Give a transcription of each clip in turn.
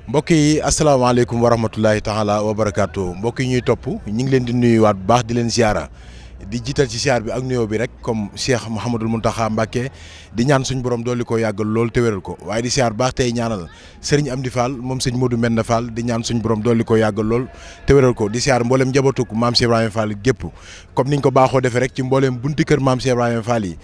mbokk yi asalaamaaleykum wa rahmatulahi taala wa barakaatu mbokk yi ñuy topp ñu ngi leen di nuyuwaat bu baax di leen ziara di jiital ci ziar bi ak nuyoo bi rek comme Cheikh Mouhamadul Mountakha Mbacké di ñaan suñu borom dolli ko yàggal lool te wéral ko waaye di ziar baax tey ñaanal Serigne Amdi Fall moom sëñ Modou Mbenda Fall di ñaan suñu borom dolli ko yàggal lool te wéral ko di ziar mboolem njabootuk maam Cheikh Ibrahima Fall gépp comme niñ ko baaxoo defee rek ci mboolem bunti kër maam Cheikh Ibrahima Fall yi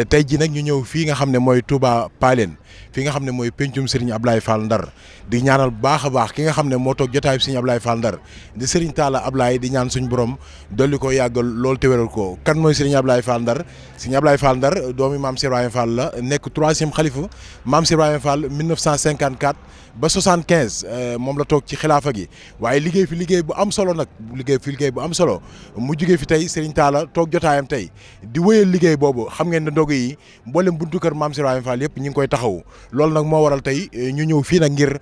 tey ji nag ñu ñëw fii nga xam ne mooy Touba Palen fi nga xam ne mooy pencum Serigne Ablaye Fall Ndar di ñaanal bu baax a baax ki nga xam ne moo toog jotaay bi Serigne Ablaye Fall Ndar di Serigne Talla Ablaye di ñaan suñu borom dolli ko yàggal lool te wéral ko kan mooy Serigne Ablaye Fall Ndar Serigne Ablaye Fall Ndar doomi maam Cheikh Ibrahima Fall la nekk 3e xalifa maam Cheikh Ibrahima Fall 1954 ba 75 moom la toog ci xilaafa gi waaye liggéey fi liggéey bu am solo nag liggéey bu am solo mu jugee fi tey Serigne Talla toog jotaayam tey di wéyal liggéey boobu xam ngeen ne ndog yi mboolem buntu kër maam Cheikh Ibrahima Fall yëpp ñu ngi koy taxawu loolu nag moo waral tey ñu ñëw fii nag ngir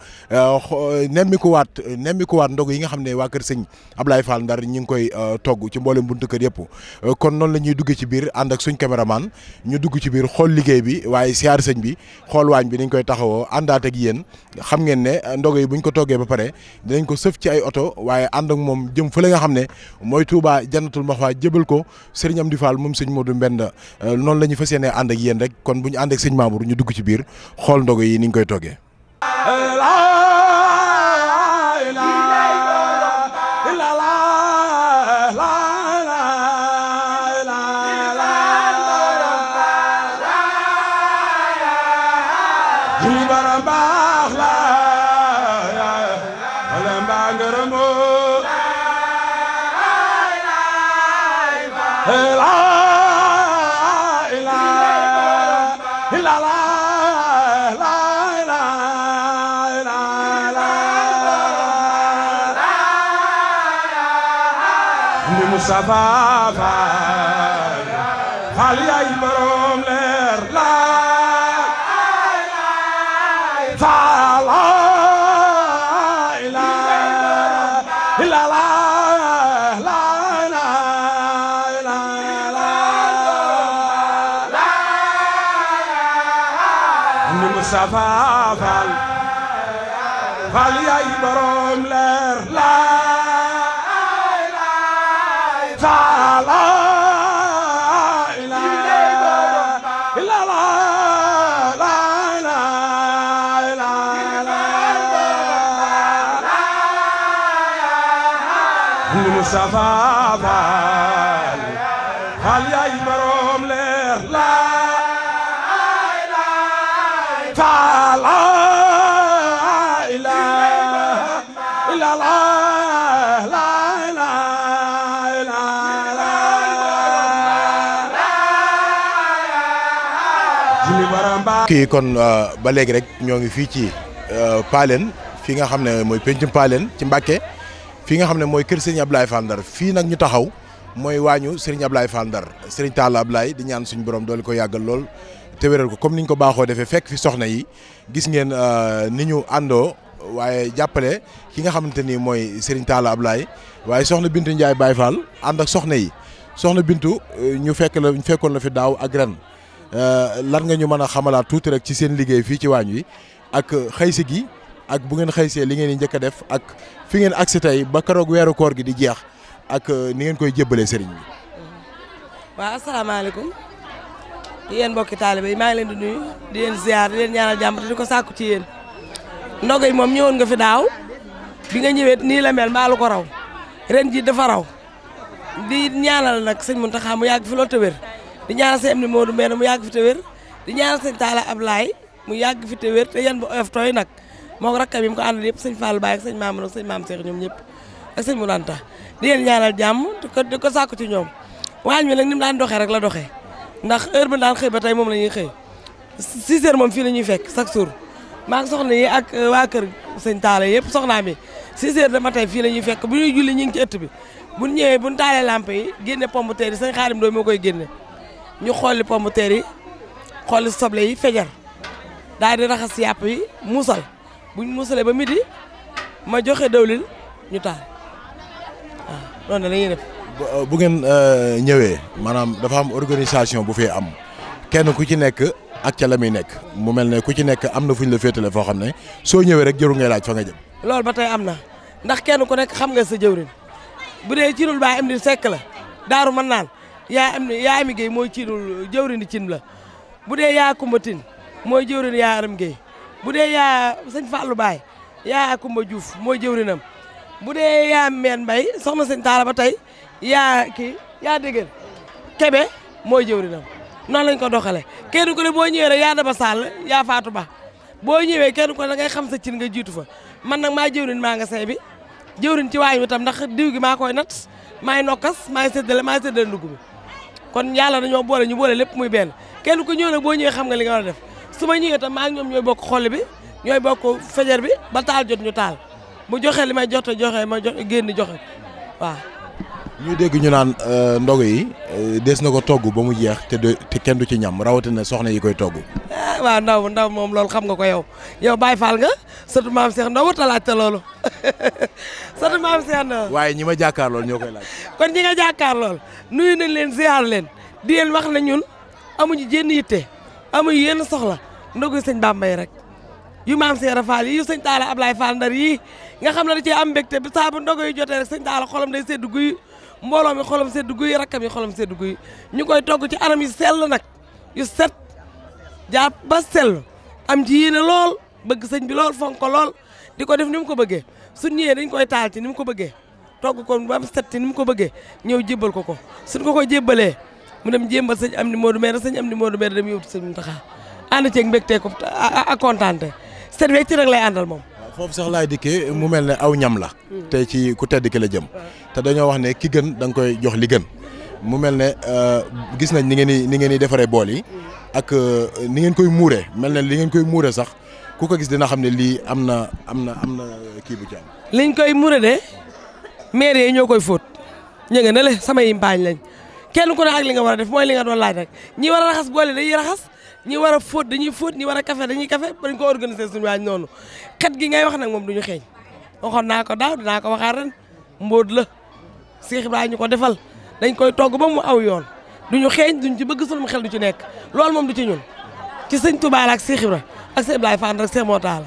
nemmikuwaat ndog yi nga xam ne waa kër sëñ Ablaye Fall Ndar ñu ngi koy togg ci mboolem buntu kër yëpp kon noonu la ñuy duggee ci biir ànd ak suñ caméraman ñu dugg ci biir xool liggéey bi waaye siyaar sëñ bi xool waañ bi niñ koy taxawoo àndaat ak yéen xam ngeen ne ndog yi buñ ko toggee ba pare dinañ ko sëf ci ay oto waaye ànd ak moom jëm fële nga xam ne mooy Touba Jannatul Mahwa jëbal ko Serigne Amdi Fall moom sëñ Modou Mbenda noonu la ñu fas yéenee ànd ak yéen rek kon bu ñu ànd ak sëñ Mamour ñu dugg ci biir xool ndog yi niñ koy toggee. Mustafa Fall yaay borom leer la Fall la Mustafa Fall yaay borom leer la Mustafa Fall yaay borom leer la Fall kii kon ba léegi rek ñoo ngi fii ci Palen fii nga xam ne mooy pencum Palen ci Mbacké fii nga xam ne mooy kër Serigne Ablaye Fall Ndar fii nag ñu taxaw mooy waañu Serigne Ablaye Fall Ndar Serigne Talla Ablaye di ñaan suñu borom doole ko yàggal lool te wéral ko comme niñ ko baaxoo defee fekk fi soxna yi gis ngeen ni ñu àndoo waaye jàppale ki nga xamante ni mooy Serigne Talla Ablaye waaye soxna Bintu Ndiaye Baye Fall ànd ak soxna yi soxna Bintu ñu fekkoon la fi daaw ak ren lan nga ñu mën a xamalaat tuuti rek ci seen liggéey fii ci waañ wi ak xëysi gi ak bu ngeen xëysee li ngeen di njëkk a def ak fi ngeen agsi tey ba keroog weeru koor gi di jeex ak ni ngeen koy jébbalee sëriñ bi. waaw asalaamaaleykum yéen mbokki taalibe yi maa ngi leen di nuyu di leen ziar di leen ñaanal jàmm te di ko sàkku ci yéen ndogo yi moom ñëwoon nga fi daaw bi nga ñëwee nii la mel mbaalu ko raw ren ji dafa raw di ñaanal nag sëñ Mountakha mu yàgg fi loolu te wér di ñaanal sëñ Amdi Modou Mbenda mu yàgg fi te wér di ñaanal sëñ Talla Ablaye mu yàgg fi te wér te yan bu oyof tooy nag moo ko rakkam yi mu ko àndal yëpp sëñ Fall Baye ak sëñ Mamadou ak sëñ Mame Cheikh ñoom ñëpp ak sëñ Mouranta di leen ñaanal jàmm di ko sàkku ci ñoom waañ mi nag ni mu daan doxee rek la doxee ndax heure bi daan xëy ba tey moom la ñuy xëy 6 heures moom fii la ñuy fekk chaque jour maa ngi soxna yi ak waa kër sëñ Talla yëpp soxnaa mi 6 heures de matin fii la ñuy fekk bu ñuy julli ñu ngi ci ëtt bi bu ñu ñëwee bu ñu taalee lampe yi génne pomme de terre yi sëñ Xaadim Ndoy moo koy génne ñu xooli pomme de terre yi xooli soble yi fejar daal di raxas yàpp yi muusal buñ muusalee ba midi ma joxe dawlin ñu taal waaw noonu la ñuy def. bu ngeen ñëwee maanaam dafa am organisation bu fi am kenn ku ci nekk ak ca la muy nekk mu mel ne ku ci nekk am na fu ñu la féetale foo xam ne soo ñëwee rek jëru ngay laaj fa nga jëm. loolu ba tey am na ndax kenn ku nekk xam nga sa jëwrin bu dee cinul Baye Amdi Seck la daaru mën naan yaa Ami Gueye mooy cinul jëwrin di cin la bu dee yaa Kumba Tine mooy jëwrin yaa Aram Gueye bu dee yaa sëñ Fallou Baye yaa Kumba Diouf mooy jëwrinam bu dee yaa Meen Mbay soxna sëñ Taala ba tey yaa dégër Kebe mooy jëwrinam noonu lañ ko doxale kenn ku ne boo ñëwee rek yaa Daba Sall yaa Fatou Ba boo ñëwee kenn ku ne da ngay xam sa cin nga jiitu fa man nag maa jëwrin maa nga say bi jëwrin ci waañ wi tam ndax diw gi maa koy nat maay nokkas maay séddale ndugg bi kon yàlla dañoo boole ñu boole lépp muy benn kenn ku ñëw nag boo ñëwee xam nga li nga war a def su ma ñëwee tam maa ngi ñoom ñooy bokk xolli bi ñooy bokk fajar bi ba taal jot ñu taal bu joxe li may joxe ma génn joxe waaw. ñuy dégg ñu naan ndogu yi des na ko togg ba mu jeex te kenn du ci ñam rawatina soxna yi koy togg. waaw ndaw moom loolu xam nga ko yow Baye Fall nga surtout maam Cheikh Ndaw warut a laajte loolu surtout maam Cheikh Ndaw. waaye ñi ma jàkkaar lool ñoo koy laaj. kon ñi nga jàkkaar lool nuyu nañ leen ziar leen di leen wax na ñun amuñu jenn yitte amuñu yenn soxla ndogu sëñ Bamba yi rek yu maam Cheikh Fall yi yu sëñ Talla Ablaye Fall Ndar yi nga xam ne da cee am mbégte bi saa bu ndogu yi jotee rek sëñ Talla xolam day sedd guy mbooloo mi xolam sedd guy rakkam yi xolam sedd guy ñu koy togg ci anam yu sell nag yu set jàpp ba sell am ci yéene lool bëgg sëñ bi lool fonk ko lool di ko def ni mu ko bëggee suñ ñëwee dañ koy taal ci ni mu ko bëggee togg ko ba mu set ci ni mu ko bëggee ñëw jébbal ko suñ ko jébbalee mu dem jébbal sëñ Amdi Modou Mbène sëñ Amdi Modou Mbène dem yóbbu sëñ Mountakha ànd ceeg mbégtee ko ak kontaante set wecc rek lay àndal moom. foofu sax laay dikkee mu mel ne aw ñam la. te ci ku tedd ki la jëm. te dañoo wax ne ki gën da nga koy jox li gën. mu mel ne gis nañ ni ngeen di defaree bool yi. ak ni ngeen koy muuree mel ne li ngeen koy muuree sax ku ko gis dina xam ne lii am na kii bu ci am. liñ koy muuree de maire yi ñoo koy fóot ñu nga ne le sama yi mbaañ lañ kenn ku ne ak li nga war a def mooy li nga doon laaj rek ñi war a raxas bool yi dañuy raxas. ñi war a fóot dañuy fóot ñi war a café dañuy café dañ ko organiser suñu waañ noonu xet gi ngay wax nag moom duñu xeeñ waxoon naa ko daaw dinaa ko waxaat ren mbóot la Cheikh Ibrahima ñu ko defal dañ koy togg ba mu aw yoon duñu xeeñ duñ ci bëgg sunu xel du ci nekk loolu moom du ci ñun ci sëñ Touba la ak Cheikh Ibrahima ak Cheikh Ibrahima Fall rek Cheikh moo taal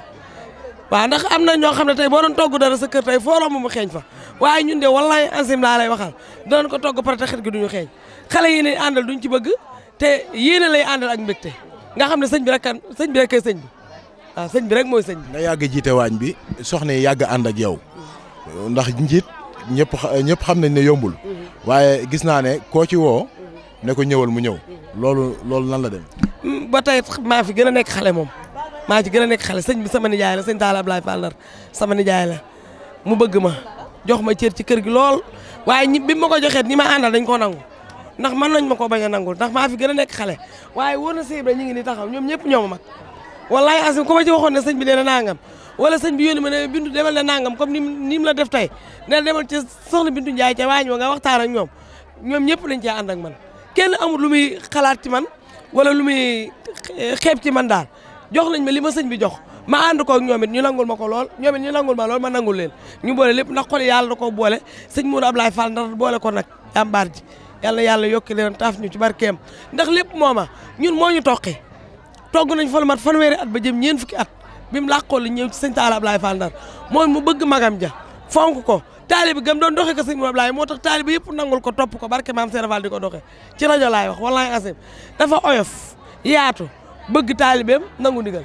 waaw ndax am na ñoo xam ne tey boo doon togg dara sa kër tey foo romb mu xeeñ fa waaye ñun de wallahi ansim laa lay waxal danañ ko togg pare te xet gi duñu xeeñ xale yi ne àndal duñ ci bëgg te yéene lay àndal ak mbégte nga xam ne sëñ bi rek kay sëñ bi waaw sëñ bi rek mooy sëñ bi. nga yàgg jiite waañ bi soxna yi yàgg ànd ak yow ndax njiit ñëpp xam nañ ne yombul waaye gis naa ne koo ci woo ne ko ñëwal mu ñëw loolu nan la dem. ba tey maa fi gën a nekk xale moom maa ci gën a nekk xale sëñ bi sama nijaay la sëñ Talla Ablaye Fall Ndar sama nijaay la mu bëgg ma jox ma cër ci kër gi lool waaye bi ma ko joxee ñi ma àndal dañ koo nangu. ndax mën nañ ma ko bañ a nangul ndax maa fi gën a nekk xale waaye wóor na Seydou ñu ngi ni taxaw ñoom ñëpp ñoo ma mag wallahi asim ku ma ci waxoon ne sëñ bi nee na nangam wala sëñ bi yónni ma ne bindu demal ne nangam comme ni mu la def tey ne demal ci soxna Bintu Njaay ca waañ wa nga waxtaan ak ñoom ñëpp lañ cee ànd ak man kenn amul lu muy xalaat ci man wala lu muy xeeb ci man daal jox lañ ma li ma sëñ bi jox ma ànd ko ak ñoom it ñu nangul ma ko lool ñoom it ñu nangul ma lool ma nangul leen ñu boole lépp ndax xol yàlla da koo boole sëñ Mourou Ablaye Fall Ndar boole ko nag jàmbaar ji yàlla yokki leen taaf ñu ci barkeem ndax lépp mooma ñun moo ñu toqi togg nañ fa lu mat fanweeri at ba jëm ñeen fukki at bi mu làqoo li ñëw ci sëñ Talla Ablaye Fall Ndar moom mu bëgg magam ja fonk ko taalibi gam doon doxee ko sëñ Mourou Ablaye moo tax taalibi yëpp nangul ko topp ko barke maam Seera Fall di ko doxee ci rajo laay wax wallahi asim dafa oyof yaatu bëgg taalibeem nangu ndigal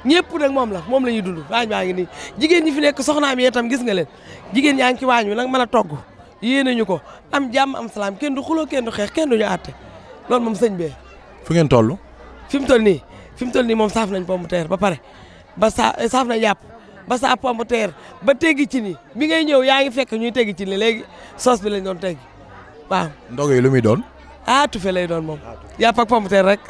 ñëpp nag moom la ñuy dund waañ baa ngi nii jigéen ñi fi nekk soxnaam yi itam gis nga leen jigéen ñaa ngi ci waañ wi nag mën a togg yéene ñu ko am jàmm am salaam kenn du xuloo kenn du xeex kenn du ñu àtte loolu moom sëñ bee. fu ngeen toll. fi mu toll nii moom saaf nañ pomme de terre ba pare ba saaf nañ yàpp ba saaf pomme de terre ba teggi ci ni bi ngay ñëw yaa ngi fekk ñuy teggi ci ni léegi sauce bi lañ doon teggi waaw. ndog yi lu muy doon. tufe lay doon moom yàpp ak pomme de terre rek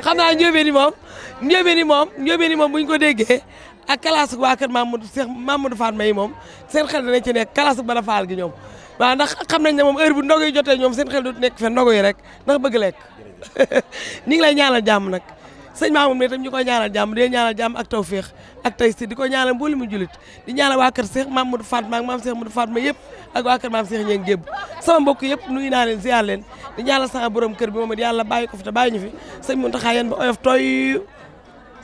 xam naa njóobeen yi moom bu ñu ko déggee ak kalaasu waa kër Mamadou Fatma yi moom seen xel dana ci nekk kalaasu Bada Fall gi ñoom waaw ndax xam nañ ne moom heure bu ndogo yi jotee ñoom seen xel du nekk fe ndogo yi rek ndax bëgg lekk ñu ngi lay ñaanal jàmm nag sëñ Mamoun mi tam ñu koy ñaanal jàmm di ñaanal jàmm ak tawféex ak tey si di ko ñaanal mbooli mu julit di ñaanal waa kër Cheikh Mamadou Fatma ak maam Cheikh Mamadou Fatma yëpp ak waa kër maam Cheikh ñeen gébb sama mbokk yëpp nuyu naa leen ziar leen di ñaanal sama borom kër bi moom it yàlla bàyyi ko fi te bàyyi ñu fi sëñ Mountakha yéen ba oyof tooy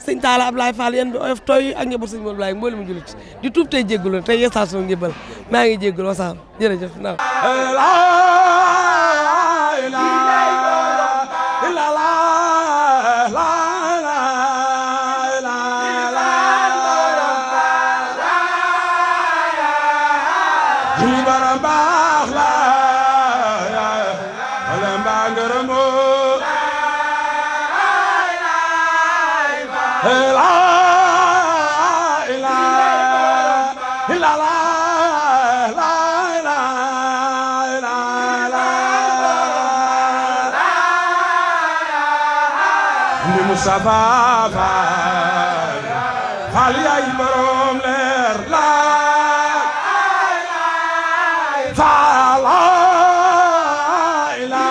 sëñ Talla Ablaye Fall yéen bi oyof tooy ak njaboot sëñ Modou Ablaye mboolem mu jullit di tuub tey jéggulu tey yeestation njëbbal maa ngi jéggulu wasalaam jërëjëf naam Mustafa Fall Fall yaay borom leer la Fall la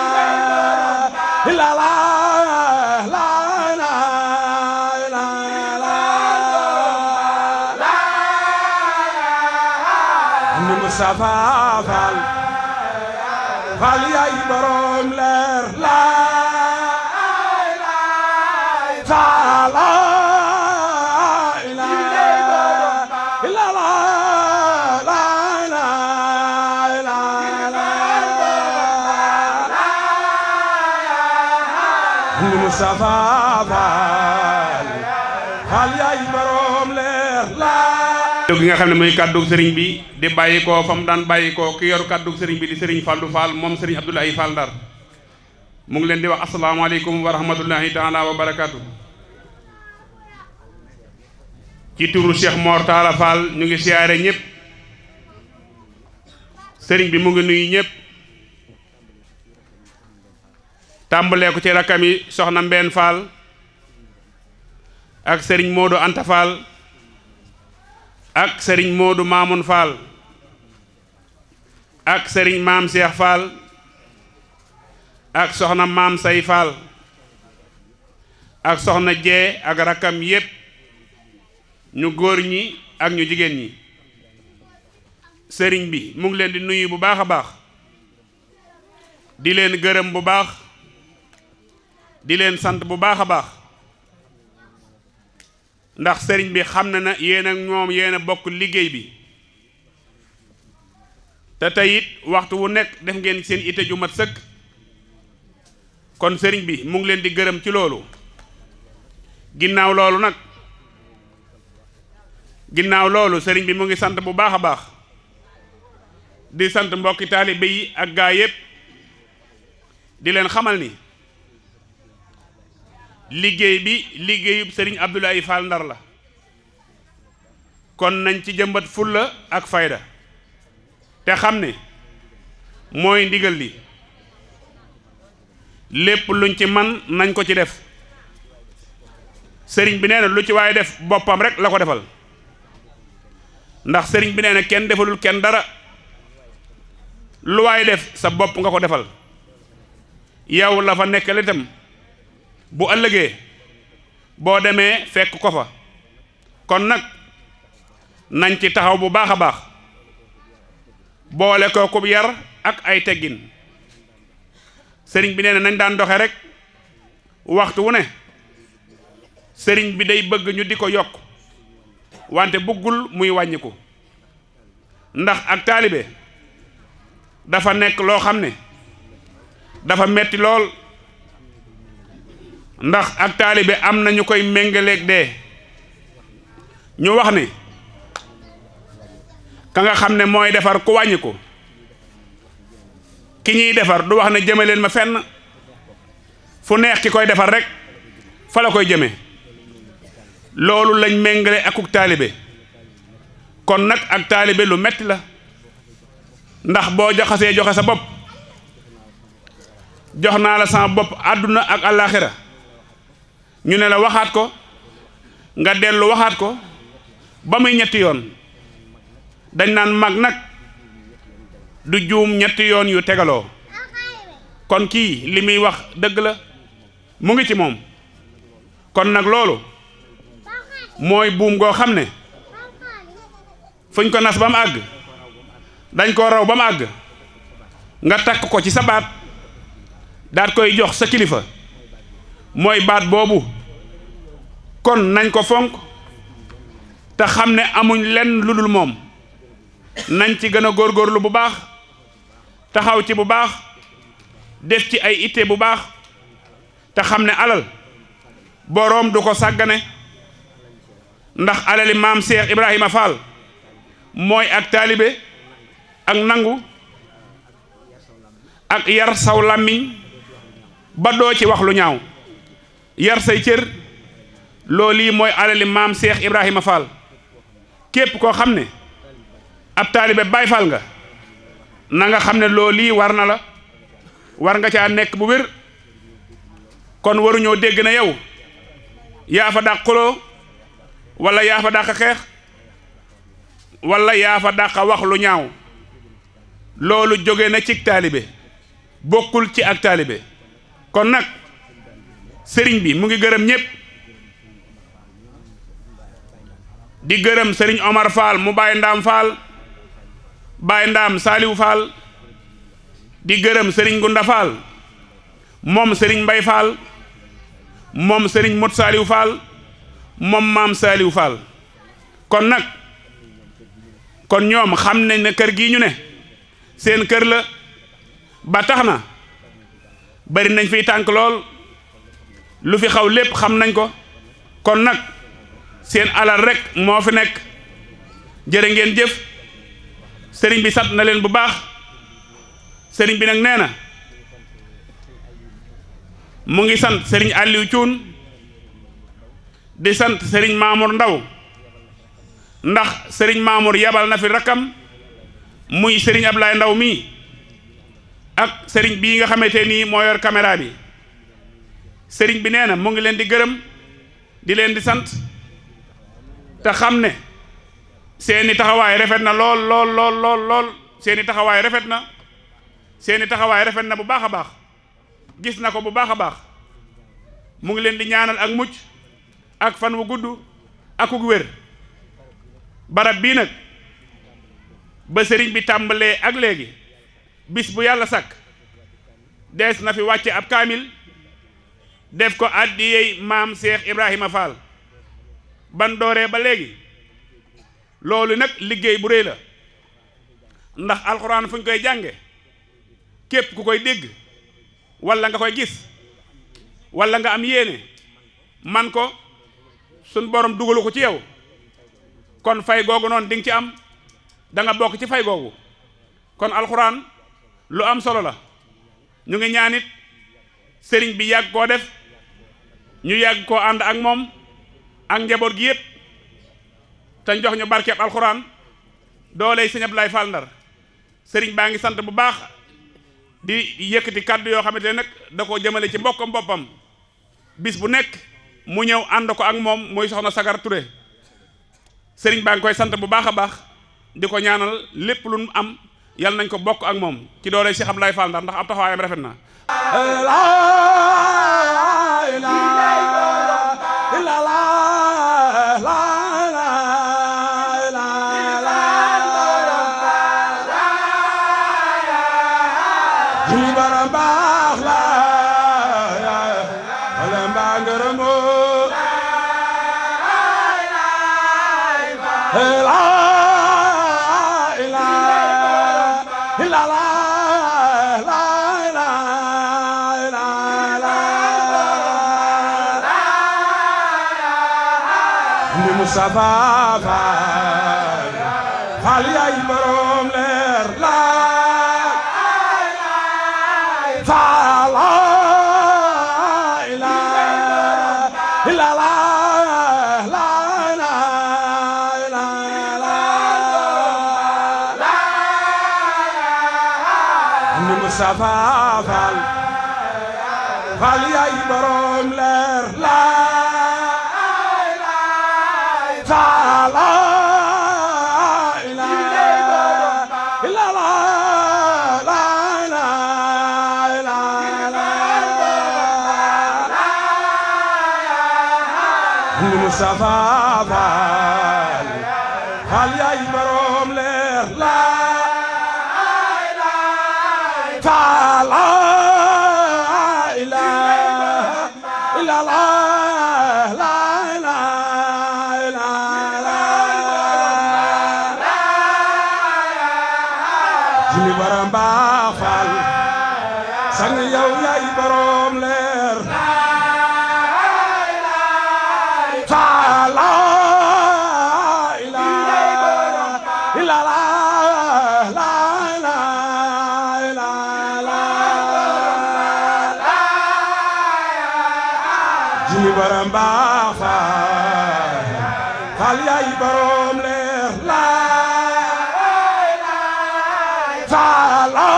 Mustafa Fall Fall yaay borom leer la Mustafa Fall Fall yaay borom leer la gi nga xam ne muy kàddug sëriñ bi di bàyyi ko fa mu daan bàyyi ko ki yor kàddug sëriñ bi di sëriñ Fallou Fall moom sëriñ Abdoulaye Fall Ndar mu ngi leen di wax asalaamaaleykum wa rahmatullahi taala wa barakaatu. ci turu Cheikh Mor Talla Fall ñu ngi siyaare ñëpp sëriñ bi mu ngi nuyu ñëpp tàmbalee ko ci rakkam yi soxna Mbène Fall ak sëriñ Modou Anta Fall ak sëriñ Modou Mamoun Fall ak sëriñ Maam Cheikh Fall ak soxna Maam Say Fall ak soxna Jee ak rakkam yépp ñu góor ñi ak ñu jigéen ñi sëriñ bi mu ngi leen di nuyu bu baax a baax di leen gërëm bu baax di leen sant bu baax a baax ndax sëriñ bi xam na na yéen ak ñoom yéen a bokk liggéey bi te tey it waxtu wu nekk def ngeen seen ite ju mat sëkk kon sëriñ bi mu ngi leen di gërëm ci loolu ginnaaw loolu sëriñ bi mu ngi sant bu baax a baax di sant mbokki taalibe yi ak gaa yépp di leen xamal ni liggéey bi liggéeyub sëriñ Abdoulaye Fall Ndar la kon nañ ci jëmbat fulla ak fayda te xam ne mooy ndigal li lépp luñ ci man nañ ko ci def sëriñ bi nee na lu ci waaye def boppam rek la ko defal ndax sëriñ bi nee na kenn defalul kenn dara lu waaye def sa bopp nga ko defal yow la fa nekkal itam bu ëllëgee boo demee fekk ko fa kon nag nañ ci taxaw bu baax a baax boole ko ku yar ak ay teggin sëriñ bi nee na nañ daan doxe rek waxtu wu ne sëriñ bi day bëgg ñu di ko yokk wante bëggul muy wàññiku ndax ak taalibe dafa nekk loo xam ne dafa metti lool ndax ak taalibe am na ñu koy méngaleeg dee ñu wax ne ka nga xam ne mooy defar ku wàññiku ki ñuy defar du wax ne jëme leen ma fenn fu neex ki koy defar rek fa la koy jëme loolu lañ méngale akuk taalibe kon nag ak taalibe lu metti la ndax boo joxasee joxe sa bopp jox naa la sama bopp àdduna ak àllaaxira ñu ne la waxaat ko nga dellu waxaat ko ba muy ñetti yoon dañ naan mag nag du juum ñetti yoon yu tegaloo kon kii li muy wax dëgg la mu ngi ci moom kon nag loolu mooy buum goo xam ne fuñ ko nas ba mu àgg dañ ko raw ba mu àgg nga takk ko ci sa baat daat koy jox sa kilifa mooy baat boobu kon nañ ko fonk te xam ne amuñ lenn lu dul moom nañ ci gën a góorgóorlu bu baax taxaw ci bu baax def ci ay itte bu baax te xam ne alal boroom du ko sàggane ndax alali maam Cheikh Ibrahima Fall mooy ak taalibe ak nangu ak yar saw làmmiñ ba doo ci wax lu ñaaw yar say cër loolu mooy alali maam Cheikh Ibrahima Fall képp koo xam ne ab taalibe Baay Fall nga na nga xam ne loolu war na la war nga caa nekk bu wér kon waruñoo dégg na yow yaa fa dàq xuloo wala yaa fa dàq xeex wala yaa fa dàq wax lu ñaaw loolu jóge na ci taalibe bokkul ci ak taalibe kon nag sëriñ bi mu ngi gërëm ñépp di gërëm sëriñ Omar Fall mu Baye Ndaam Fall Baye Ndaam Saliou Fall di gërëm sëriñ Gunda Fall moom sëriñ Mbay Fall moom sëriñ Mot Saliou Fall moom maam Saliou Fall kon nag kon ñoom xam nañ ne kër gii ñu ne seen kër la ba tax na bari nañ fiy tànk lool lu fi xaw lépp xam nañ ko kon nag seen alal rek moo fi nekk jërë ngeen jëf sëriñ bi sant na leen bu baax sëriñ bi nag nee na mu ngi sant sëriñ Aliou Thioune di sant sëriñ Mamour Ndaw ndax sëriñ Mamour yabal na fi rakkam muy sëriñ Ablaye Ndaw mii ak sëriñ bii nga xamante nii moo yor caméra bi sëriñ bi nee na mu ngi leen di gërëm di leen di sant te xam ne seeni taxawaay rafet na lool lool lool lool lool seeni taxawaay rafet na seeni taxawaay rafet na bu baax a baax gis na ko bu baax a baax mu ngi leen di ñaanal ak mucc ak fan wu gudd ak ug wér barab bii nag ba sëriñ bi tàmbalee ak léegi bis bu yàlla sàkk dees na fi wàcce ab kaamil def ko addiyey maam Cheikh Ibrahima Fall ban dooree ba léegi loolu nag liggéey bu rëy la ndax alxuraan fu ñu koy jànge képp ku koy dégg walla nga koy gis walla nga am yéene man ko suñ borom dugalu ko ci yow kon fay googu noonu di nga ci am da nga bokk ci fay googu kon alxuraan lu am solo la ñu ngi ñaanit sëriñ bi yàgg koo def ñu yàgg koo ànd ak moom ak njaboot gi yépp te jox ñu barkeeb alxuraan dooley sëñ Ablaye Fall Ndar sëriñ baa ngi sant bu baax di yëkkati kàddu yoo xamante ne nag da koo jëmale ci mbokkam boppam bis bu nekk mu ñëw ànd ko ak moom muy soxna Sagar Touré sëriñ baa ngi koy sant bu baax a baax di ko ñaanal lépp lu am yàlla nañ ko bokk ak moom ci dooley Cheikh Ablaye Fall Ndar ndax ab taxawaayam rafet na Mustafa Fall Fall yaay borom leer la Fall la la Mustafa Fall Fall yaay borom leer la Mustafa Fall Fall yaay borom leer la Fall la jili bara mbaax faal sang yow yaay borom leer faal la ilaha illallah la jili bara mbaax faal faal yaay borom leer la faal la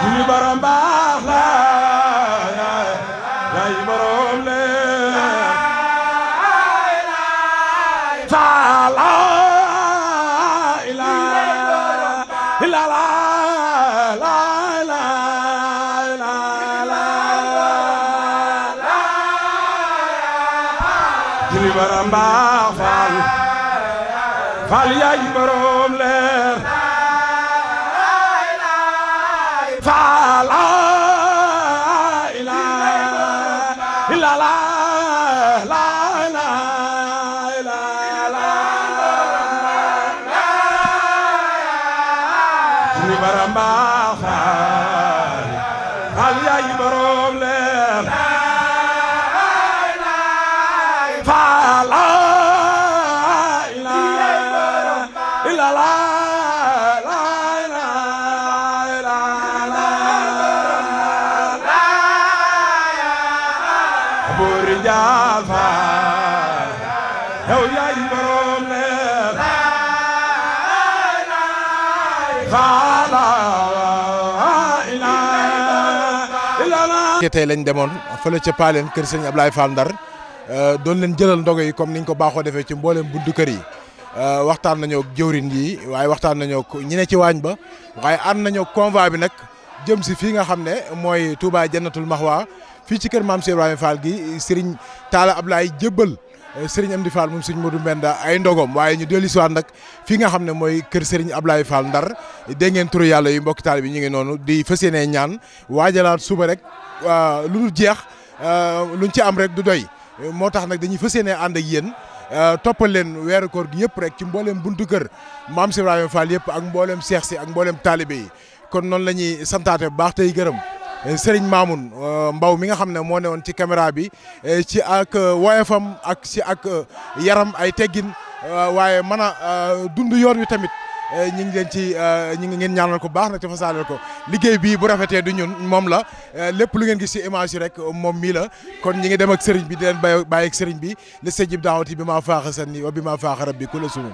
jili bara mbaax la yaay borom leer faal la ilaha illallah jili bara mbaax faal faal yaay borom leer faal la ilaha illallah jili bara mbaax faal faal yaay borom leer faal la ilaha illallah Rijaal faal yow yaay borom leer faal la ilaha illallah. tey lañ demoon fële ca Paaleen kër sëñ Ablaye Fall Ndar doon leen jëlal ndogo yi comme niñ ko baaxoo defee ci mboolem buntu kër yi waxtaan nañoo ak jëwrin yi waaye waxtaan nañoo ak ñi ne ci waañ ba waaye ànd nañoo convoi bi nag jëm si fii nga xam ne mooy Touba Jannatul Mahwa fii ci kër maam Cheikh Ibrahima Fall gi Serigne Talla Ablaye jébbal Serigne Amdi Fall moom Serigne Modou Mbenda ay ndogom waaye ñu dellu si waat nag fii nga xam ne mooy kër Serigne Ablaye Fall Ndar dégg ngeen turu yàlla yi mbokki taal bi ñu ngi noonu di fas yéenee ñaan waajalaat suba rek lu dul jeex luñ ci am rek du doy moo tax nag dañuy fas yéenee ànd ak yéen toppal leen weeru koor gi yëpp rek ci mboolem buntu kër maam Cheikh Ibrahima Fall yëpp ak mboolem seex si ak mboolem taalibe yi kon noonu la ñuy santaate bu baax tey gërëm Serigne Mamoun Mbaw mi nga xam ne moo ne woon ci caméra bi ci ak woyefam ak ci ak yaram ay teggin waaye mën a dund yoon wi tamit ñu ngi leen ci ñu ngi ngeen ñaanal ko baax nag te fasaaleel ko liggéey bii bu rafetee du ñun moom la lépp lu ngeen gis ci image yi rek moom mii la kon ñi ngi dem ak Serigne bi di leen bàyyi ak Serigne bi li sejib daawati bi maa faaxa sanni wa bi maa faaxa rabbi ku la sunu